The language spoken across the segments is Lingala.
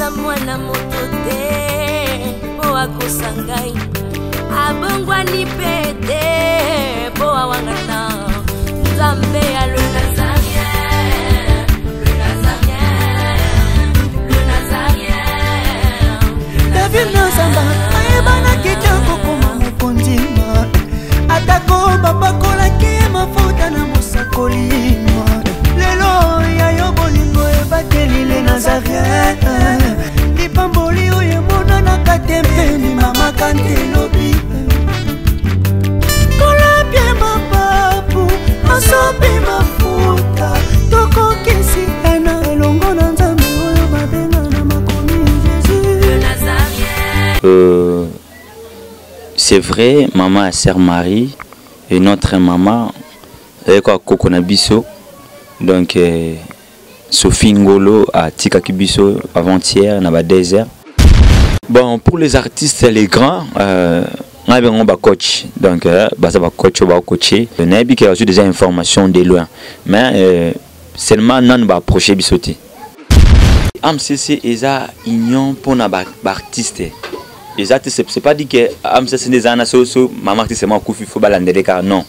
Aza mwana moto te mpo akosa ngai, abongwani mpe te mpo awangana Nzambe ya le Nazarien, le Nazarien, le Nazarien. David Nazamba ayebanaki te kokoma mokonzi, atako bapakolaki ye mafuta na mosakoli. Lelo ya yo bolingo ebateli le Nazarien, lipamboli oyo emonanaka te mpe limamaka nte lobi. Kolapie mapapu asopi mafuta, tokokisi ena elongo na Nzambe oyo babenga na makomi Jésus. Le Nazarien. C'est vrai, maman ya sœur Marie et notre maman ayeko akoko na biso. Donc Sophie Ngolo atikaki biso avant-hier na ba désert. Bon, pour les artistes, les grands, ngai bango ba coach. Donc baza ba coach ba coacher. Nayebi ke bazwi déjà information de loin, mais seulement nanu ba approcher biso te. AMCC eza union mpona ba artiste. Eza te, c'est pas dit que AMCC nde eza na so, so mama artiste moko akufi, faut balandele kaka, non.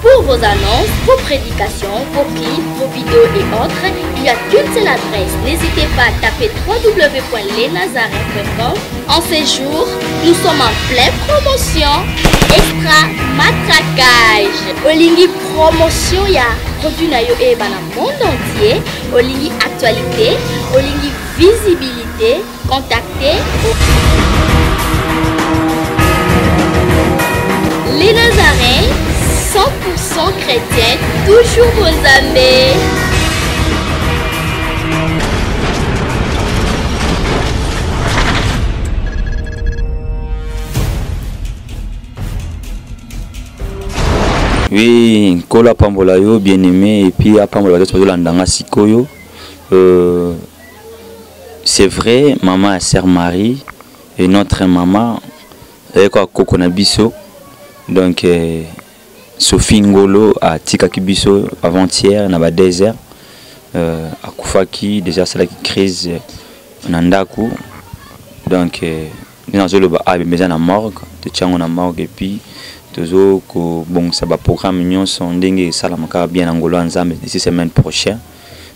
Pour vos annonces, vos prédications, vos clips, vos vidéos et autres, il n'y a qu'une seule adresse. N'hésitez pas à taper www.lesnazareens.com. En ces jours, nous sommes en pleine promotion extra matraquage. Olingi promotion ya produit na yo eyeba na monde entier. Olingi actualité, olingi visibilité, contactez Les Nazaréens, 100% chrétiens, toujours vos amis. Oui, Nkolo apambola yo bien-aimé, et puis apambola bato bazolanda nga sikoyo. C'est vrai, maman ya sœur Marie et notre maman ayeko akoko na biso. Donc Sophie Ngolo atikaki biso avant-hier na ba désert. Akufaki déjà, asalaki crise na ndako. Donc nde nazoloba awa eza na morgue, totia yango na morgue et puis tozo kobongisa ba programme nyonso ndenge esalamaka bien na ngolo ya Nzambe. D'ici semaine prochaine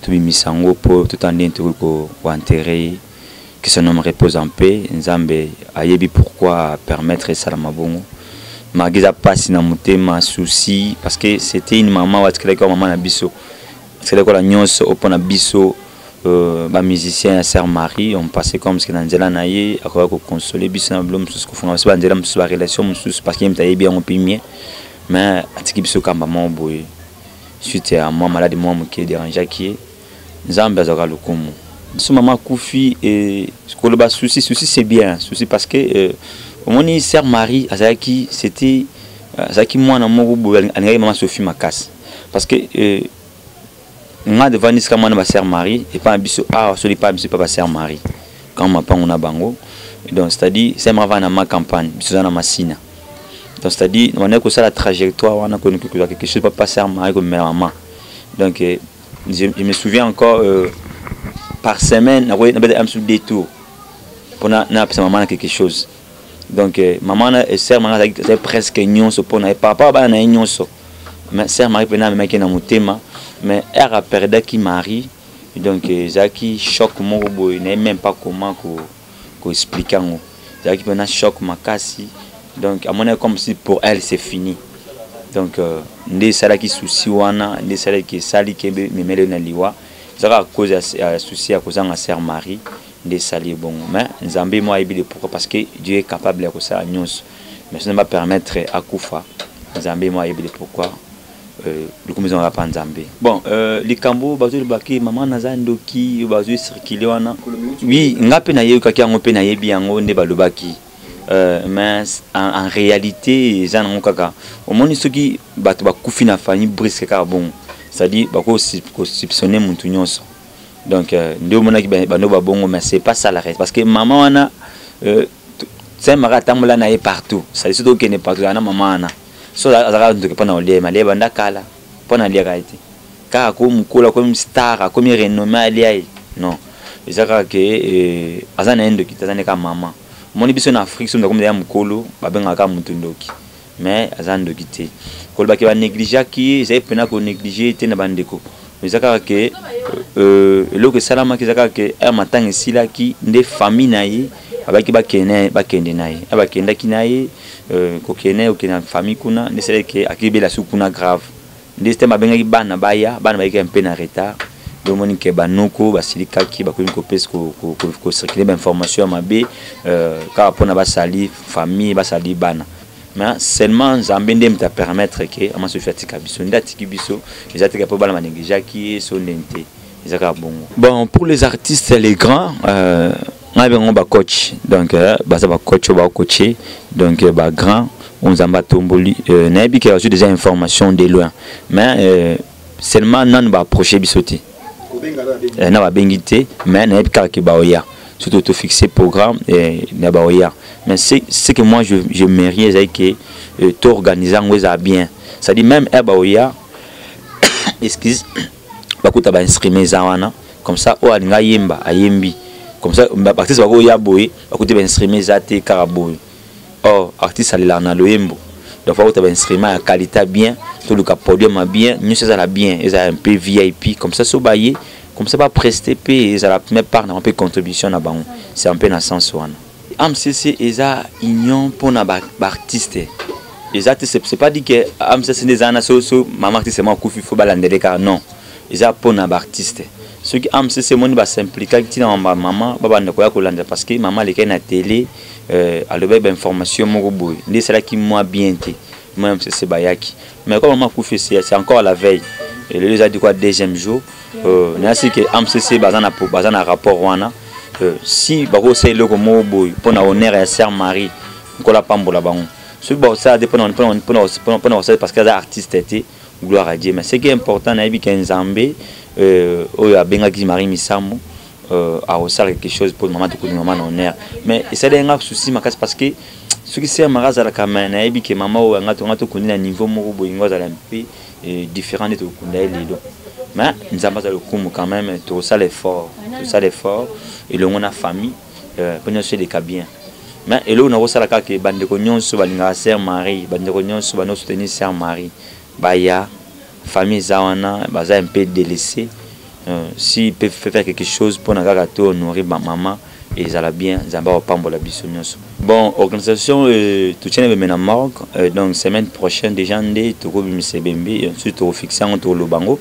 tobimisa yango mpo totala ndenge tokoki koenterrer ye. Que son homme repose en paix. Nzambe ayebi pourquoi permettre esalama bongo. Malgré eza mpasi na motema, souci, parce que c'était une maman oyo atikalaki wa mama na biso, atikalaki kola nyonso oyo mpo na biso. Ba musicien ya sœur Marie, on passait comme ce que na nzela na ye akoka koconsoler biso na bilo mosusu, kofunga biso banzela mosusu, barelation mosusu, parce que ye moto ayebi yango mpe mie. Mais atiki biso kamba moko boye suite ya mwa maladi mwa moke dérangeaki ye. Nzambe azwaka lokumu. So mama akufi, koloba souci, souci c'est bien, souci parce que omoni sœur Marie azalaki, c'était azalaki mwana moko boye alingaki mama Sophie makasi, parce que nga devant esika mwana ba sœur Marie epa na biso awa, soli epa na biso epa ba sœur Marie quand mapango na bango. Donc c'est-à-dire sœur Marie va na ma campagne, biso za na Masina. Donc c'est-à-dire on est kosala trajectoire wana kozwa quelque chose papa sœur Marie komela mama. Donc je me souviens encore, par semaine nabeta un sous détour mpona napesa mama na quelque chose. Donc mama na sœur Marie azalaki presque nyonso mpona ye par rapport bana na ye nyonso, mais sœur Marie mpena amemaki na motema. Mais ere aperdaki Marie, donc ezalaki choc moko boye, naye même pas comment koexpliquer yango. Ezalaki mpena choc makasi. Donc amonaki comme si pour elle c'est fini. Donc nde esalaki souci wana, nde esalaki esali ke memele na liwa. Ezalaka à cause ya souci ya kozanga sœur Marie nde esali bongo. Mais Nzambe mo ayebi le pourquoi, parce que Dieu est capable ya kosala nyonso, mais soki bapermettre akufa, Nzambe mo ayebi le pourquoi. Lokumu ezongaka mpa Nzambe. Bon, likambo bazolobaki mama naza ndoki, bazwi circule wana, oui, nga mpe nayebikaki yango mpe nayebi yango nde balobaki. Mais en réalité eza nango kaka omoni soki bato bakufi na famille brusque kaka bongo, c'est-à-dire bakosoupçonner mutu nyonso. Donc nde omonaki bando babongo, mais c'est pas ça la reste, parce que mama wana Sœur Marie atambola na ye partout. Ça surtout okende partout na mama wana. So azalaka ndoki mpo na kolia ye, alia banda kala mpo na aliaka ye te. Kaka ko mokolo akomi star, akomi renommé, alia ye. Non. Eza kaka ke aza na ye ndoki te, aza ne kaka mama. Omoni biso na Afrique, soki akomi ya mokolo, babengaka kaka motu ndoki. Mais aza ndoki te. Kolobaki banégligeaki ye, ezali mpena konéglige ye te na bandeko. Eza kaka ke eloko esalamaki, eza kaka ke ere matanga esilaki nde famille na ye babaki bakende na ye. Bakendaki na ye, kokende kokende na famille kuna nde esalaki ke akibela su kuna grave. Nde système abengaki bana baya, bana bayaki un peu na retard. Nde omoni ke banoko basilikaki, bakomi kopesa kocirculer bainformation ya mabe, kaka mpona basali famille, basali bana. Mais seulement Nzambe nde moto apermettre ke Mama Sophie atika biso, nde atiki biso. Eza tika mpo bana banégligeaki ye so ndeni te, eza kaka bongo. Bon, pour les artistes, les grands, ngai bengo bacoach. Donc baza bacoach oyo bacoache, donc bagrand oyo Nzambe atomboli, nayebi ke bazwi déjà information de loin, mais seulement nanu baapproche biso te, na babengi te. Mais nayebi kaka ke baoya, surtout tofixe programme na baoya. Mais ce que moi je mairie ezali ke toorganize yango ezala bien, c'est-à-dire même e baoya, excuse, bakuta bainstrument eza wana, comme ça oyo alinga ayemba ayembi. Comme ça baartiste bakoya boye, bakuti bainstrument eza te kaka boye. Or artiste alelaka na loyembo, donc faut bakuta bainstrument ya qualité bien, toluka podium ya bien, nyonso ezala bien, ezala un peu VIP. Comme ça so baye, comme ça bapreste mpe ezala première part na bango mpe contribution na bango. C'est un peu na sens wana. AMCC eza union mpona baartiste. Eza te, c'est pas dit que AMCC nde eza wana so mama artiste moko akufi, fo balandele kaka. Non, eza mpona baartiste. Soki AMCC emoni basimpliquaki ntina bamama babanda koya kolanda, parce que mama alekaki na télé, alobaki bainformation moko boye nde esalaki mwa bien te, mwa MCC bayaki. Mais comme mama akufi, c'est encore à la veille, lelo eza di quoi, deuxième jour, nayasi ke AMCC baza na rapport wana. Si bakosala eloko moko boye mpona honneur ya sœur Marie, Nkola apambola bango. Soki bakosala te mpona kosala parce que aza artiste te, gloire à Dieu. Mais ce qui est important, nayebi ke Nzambe oyo abengaki Marie Misamu akosala quelque chose pour mama, tokuni mama na honneur. Mais esali nga souci makasi, parce que soki sœur Marie azalaka, ma nayebi ke mama oyo anga tonga tokundi na niveau moko boye, ngo azala mpe différent nde tokunda ye lelo. Mais Nzambe aza lokumu quand même. Tokosala effort, tosala effort elongo na famille mpo nyonso eleka bien. Mais eloko nakosala kaka, bandeko nyonso balingaka sœur Marie, bandeko nyonso bano soutenir sœur Marie, baya. Famille eza wana, baza un peu délaissé. Si peut faire quelque chose mpona kaka to honorer bamama, ezala bien. Nzambe akopambola biso nyonso. Bon, organisation, totiani ebembe na morgue, donc semaine prochaine déjà nde tokobimisa ebembe. Ensuite tokofixe yango, tokoloba yango,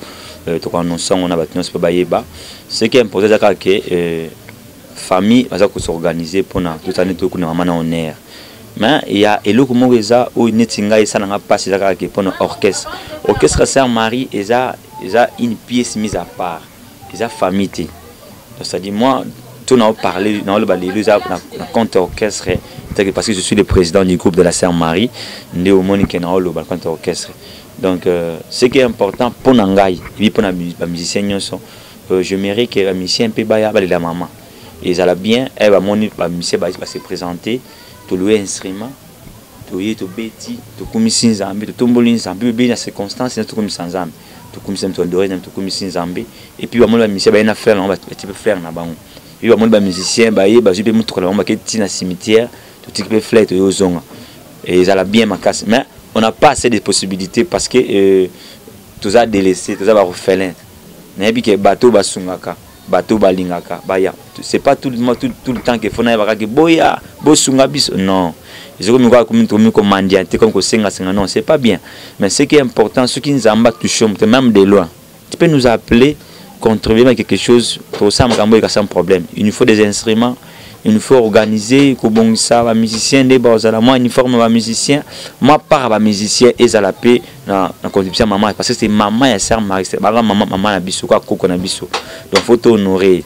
tokoannonce yango na bato nyonso mpe bayeba. Ce qui est important eza kaka ke famille baza kosorganize mpona totani tokuna mama na honneur. Mais ya eloko moko eza oyo neti ngai esalanga mpasi, eza kaka ke mpona orchestre, orchestre sœur Marie eza une pièce mise à part, eza famille te. Donc c'est à dire moi to nao parler, naoloba lelo eza na compte orchestre, parce que je suis le président du groupe de la sœur Marie, nde omoni ke naoloba na compte orchestre. Donc ce qui est important mpo na ngai ebi mpo na bamusicien nyonso, j'aimerais ke bamusicien mpe baya balela mama, ezala bien. E bamoni bamusicien base présenter, toloye instrument, toye, tobeti, tokumisi Nzambe, totomboli Nzambe. Oyebi na circonstance nyonso tokumisa Nzambe, tokumisa, toadore Nzambe, tokumisi Nzambe. Et puis bamoni bamusicien baye na fleur na bango, batie mpe fleur na bango. Epi bamoni bamusicien baye, bazwi mpe motuka na bango, bake ti na cimetière, totiki mpe fleur, toye ozonga, ezala bien makasi. Mais on n'a pas assez de possibilités parce que toza délaissé, toza baorphelin. Nayebi ke bato basungaka, bato balingaka baya. C'est pas tout le temps ke fo nayebaka ke boya bosunga biso. Non, ezokomi kaka komi komandia te, comme kosengasenga. Non, c'est pas bien. Mais ce qui est important, soki Nzambe atouche moto, même de loin, tu peux nous appeler, contribuer à quelque chose. Tosala makambo eka sans problème. Il nous faut des instruments, il nous faut organiser, kobongisa bamusicien nde bazala mwa uniforme, bamusicien mwa part, bamusicien ezala mpe na contribution ya mama, parce que c'est mama ya sœur Marie, banga mama, mama na biso, kaka koko na biso. Donc faut tohonorer.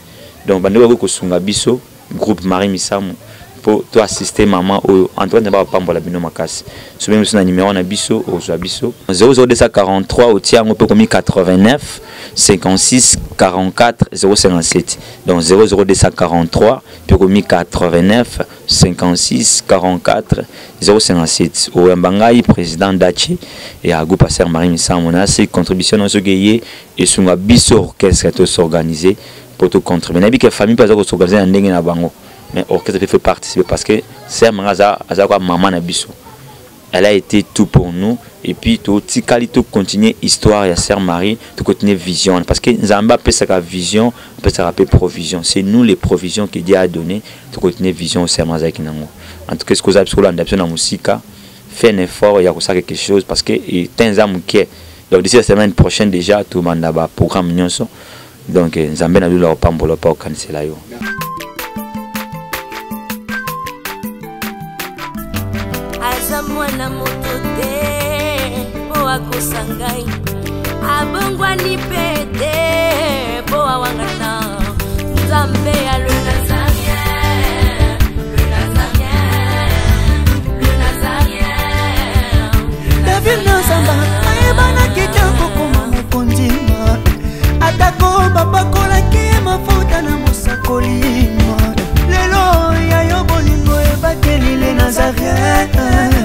Donc bandeko bakoki kosunga biso, groupe Marie Misamu. Mpo to assister mama oyo. En tout cas, nzambe apambola bino makasi. Soki biso na numéro na biso, ozwa biso 00243, otia yango mpe komi 89 56 44 057. Donc 00243 mpe komi 89 56 44 057. Oyamba ngai, président Dache ya groupe Sœur Marie Misamu. Na se contribution na soki eye esunga biso orchestre tos'organiser mpo tocontribue. Nayebi ke famille mpe aza kos'organiser na ndenge na bango, mais orchestre mpe fait participer, parce que sœur Marie aza kwa mama na biso. Elle a été tout pour nous et puis totikali tocontinue histoire ya sœur Marie, tocontinue vision, parce que Nzambe apesaka vision, apesaka mpe provision. C'est nous les provisions que Dieu a donné. Tocontinue vision sœur Marie azalaki nango. En tout cas, ce koza biso kolanda biso na mosika, fait un effort ya kosala quelque chose, parce que te eza moke. Donc d'ici la semaine prochaine déjà tobanda baprogramme nyonso. Donc Nzambe na lula opambola mpa okanisela yo. Aza mwana moto te mpo akosa ngai, abongwani mpe te mpo awangana Nzambe ya le Nazaréen, le Nazaréen, le Nazaréen. David Nazamba ayebana.